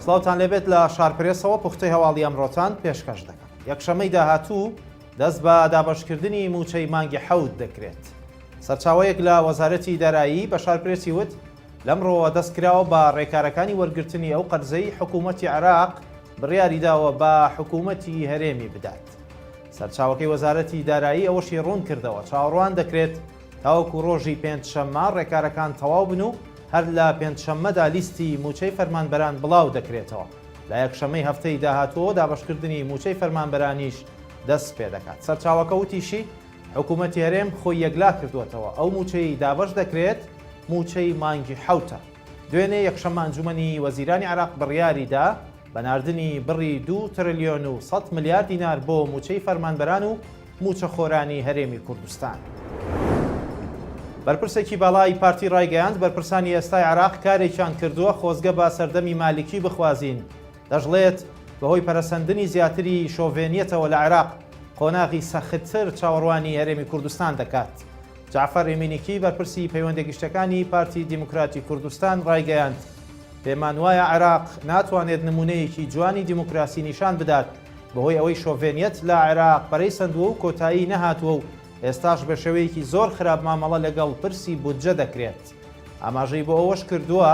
سڵاوتان لێبێت لە شارپرێسەوە پوختەی هەواڵی ئەمڕۆتان پێشکەش دەکەم. یەکشەمەی داهاتوو دەست بە دابەشکردنی مووچەی مانگی حەوت دەکرێت. سەرچاوەیەک لە وەزارەتی دارایی بە شارپرێسی وت، لەمڕۆوە دەست کراوە بە ڕێکارەکانی وەرگرتنی ئەو قەرزەی حکوومەتی عێراق بڕیاری داوە بە حکوومەتی هەرێمی بدات. سەرچاوەکەی وەزارەتی دارایی ئەوەشی ڕوون کردەوە، چاوەڕوان دەکرێت تاوەکو ڕۆژی پێنجشەممە ڕێکارەکان تەواو بن و هەر لە پێنجشەممەدا لیستی مووچەی فەرمانبەران بڵاو دەکرێتەوە. لە یەکشەممەی هەفتەی داهاتووەوە دابەشکردنی مووچەی فەرمانبەرانیش دەست پێدەکات. سەرچاوەکە وتیشی، حکوومەتی هەرێم خۆی یەکلا کردووەتەوە، ئەو مووچەی دابەش دەکرێت مووچەی مانگی حەوتە. دوێنێ یەکشەممە ئەنجوومەنی وەزیرانی عێراق بڕیاری دا بە ناردنی بڕی دوو ترلیۆن و سەد ملیار دینار بۆ مووچەی فەرمانبەران و مووچەخۆرانی هەرێمی کوردستان. بەرپرسێکی باڵای پارتی ڕایگەیاند، بەرپرسانی ئێستای عێراق کارێکیان کردووە خۆزگە بە سەردەمی مالیکی بخوازین، دەشڵێت، بەهۆی پەرەسەندنی زیاتری شۆڤێنیەتەوە لە عێراق، قۆناغی سەختتر چاوەڕوانی هەرێمی کوردستان دەکات. جەعفەر ئێمینیکی، بەرپرسی پەیوەندیە گشتیەکانی پارتی دیموکراتی کوردستان ڕایگەیاند، پێمانوایە عێراق ناتوانێت نمونەیەکی جوانی دیموکراسی نیشان بدات بەهۆی ئەوەی شۆڤێنیەت لە عێراق پەرەی سەندووە و کۆتایی نەهاتووە و ئێستاش بەشێوەیەکی زۆر خراپ مامەڵە لەگەڵ پرسی بودجە دەکرێت. ئاماژەی بۆ ئەوەش کردووە،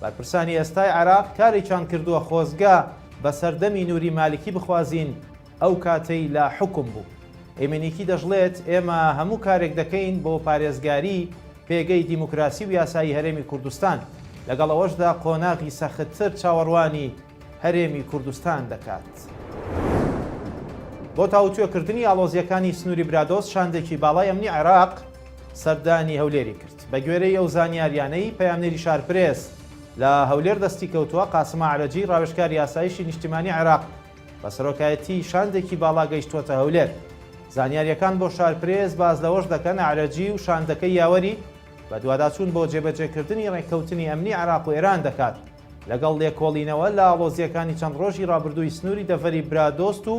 بەرپرسانی ئێستای عێراق کارێکیان کردووە خۆزگە بە سەردەمی نوری مالکی بخوازین ئەو کاتەی لە حوکم بوو. ئێمینیکی دەشڵێت، ئێمە هەموو کارێک دەکەین بۆ پارێزگاری پێگەی دیموکراسی و یاسایی هەرێمی کوردستان، لەگەڵ ئەوەشدا قۆناغی سەختتر چاوەڕوانی هەرێمی کوردستان دەکات. بۆ تاوتوێکردنی ئاڵۆزییەکانی سنووری برادۆست شاندێکی باڵای ئەمنی عێراق سەردانی هەولێری کرد. بەگوێرەی ئەو زانیارییانەی پەیامنێری شارپرێس لە هەولێر دەستیکەوتووە، قاسم ئەعرەجی ڕاوێژکاری ئاسایشی نیشتیمانی عێراق بە سەرۆکایەتیی شاندێکی باڵا گەیشتووەتە هەولێر. زانیارییەکان بۆ شارپرێس باس لەوەش دەکەن، ئەعرەجی و شاندەکەی یاوەری بەدواداچوون بۆ جێبەجێکردنی ڕێککەوتنی ئەمنی عێراق و ئێران دەکات لەگەڵ لێکۆڵینەوە لە ئاڵۆزییەکانی چەند ڕۆژی ڕابردووی سنووری دەڤەری برادۆست و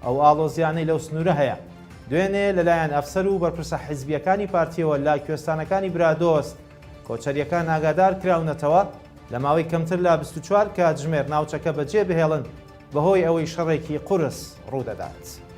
ئەو ئاڵۆزییانەی لەو سنوورە هەیە. دوێنێ لەلایەن ئەفسەر و بەرپرسە حیزبییەکانی پارتییەوە لە کوێستانەکانی برادۆست کۆچەرییەکان ئاگادار کراونەتەوە لە ماوەی کەمتر لە 24 کاتژمێر ناوچەکە بەجێ بهێڵن بەهۆی ئەوەی شەڕێکی قورس ڕوودەدات.